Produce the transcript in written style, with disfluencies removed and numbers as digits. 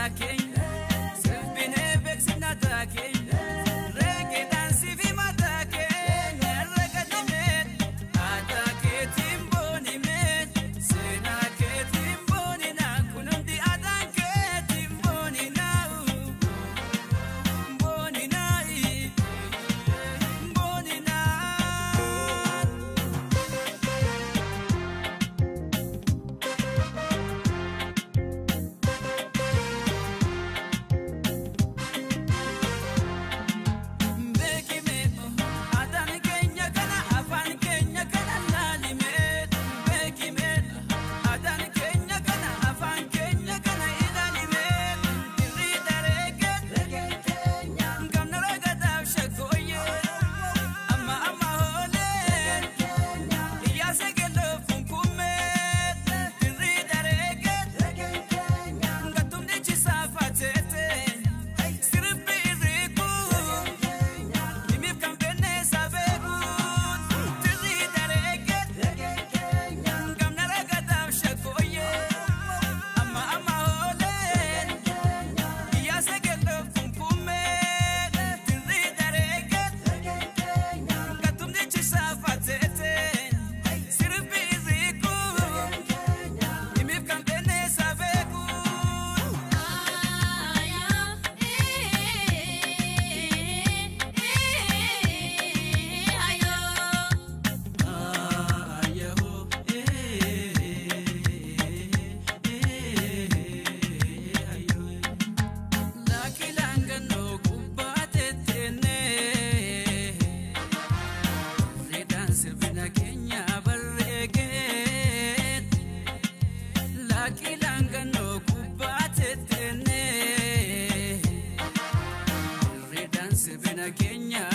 keenya, sirbinee beeksifna aadaa keenya, reegeedhaan siif himataa keenya, ragadimee aadaa keetiin boonimee, seenaa keetiin booninaa, kun hundi aadaan keetiin booninaa, booninaa, booninaa. Beekime aadaan keenya kana, afaan keenya kana laalime. Beekime aadaan keenya kana, afaan keenya kana ilaalime. Dirrii dareege gamna ragadaaf shaggooyye, amma amma hoolee iyyaasa gelloo kunkummee. Dirrii dareege gatumni chisaa fateete sirbi irriiku. Himiif kan fenne sabeekuun dirrii dareege gamna ragadaaf shaggooyye, amma amma hoolee iyyaasa gelloo kunkummee. Dirrii dareege gatumni chisaa fateete sirbi irriiku. Himiif kan fenne sabeekuun. Kenya.